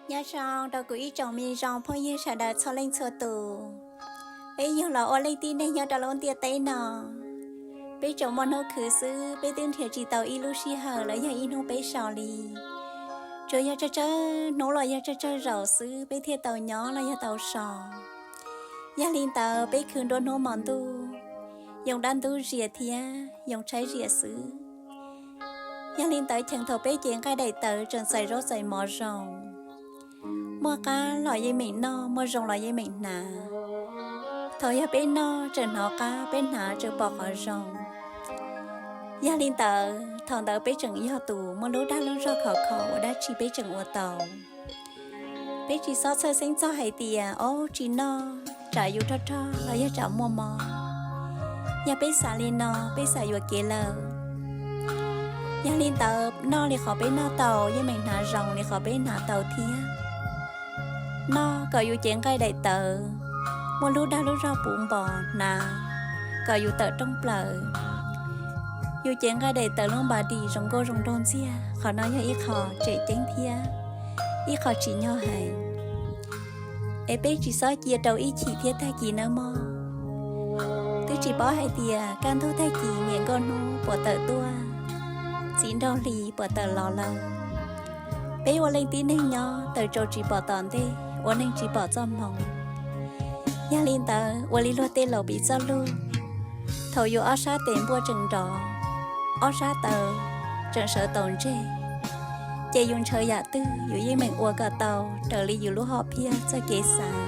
Nyob zoo rau kuv ib tsoom me zoo phooj ywg sawv daws txhua leej txhua tus. Peb yug los ua leej tib neeg nyob rau lub ntiaj teb no, peb tsuas muaj hnub khwv xwb, peb twb nrhiav tsis tau ib lub sij hawm los yog ib hnub peb so li. Tsuas yog tsawg tsawg hnub los yog tsawg tsawg zaus xwb peb thiaj tau nyob los yog tau so. Yog li ntawd peb khwv nruab hnub hmo ntuj, yoo dab ntub zias thiab yoo tshaib zias xwb. Yog li ntawd cheem thaum peb cev nqaij daim tawv tseem txais zaub txais mov zoo, muaj qab los yeej meem noj, muaj zoo los yeej meem hnav. Thaum yog peb noj tseem hnov qab, peb hnav tseem pom qhov zoo. Yog li ntawd thaum ntawd peb tseem yog tus muaj lub dag lub zog khov kho ua dab tsi peb tseem ua tau. Peb tsis xob txhawj xeeb txog hais tias, ob, tsis noj tsam yus rog rog los yog tsam muaj mob. Yog peb xav li no, peb xav yuam kev lawm. Yog li ntawd noj li qhov peb noj tau yeej meem hnav zoo li qhov peb hnav tau thiab. Noj kom yus cev nqaij daim tawv muaj lub dag lub zog puv npo, hnav kom yus tawm rooj plaws. Yus cev nqaij daim tawv lub npa dim zoo nkauj zoo nraug ntxiag, qhov no yog ib qho tseem ceeb thiab ib qho tsim nyog heev. Es peb tsis xob cia rau ib chim thiab tag kis nawb mog. Twb tsis paub hais tias kaj ntug tag kis niam nkauj hnub puas tawm tuaj, txiv nraug hli puas tawm los lawm. Peb ua leej tib neeg nyob, tawm tsaus tsis pom tom ntej, ua neeg tsis pom txoj hmoov. Yog li ntawd ua li luag tej laus piv txoj lus, thaum yus ob sab tes npuaj tseem nrov, ob sab taw tseem sawv taus ntseg, ces yus ntshaw yam twg yus yeej meem ua kom tau raws li yus lub hom phiaj txoj kev xav.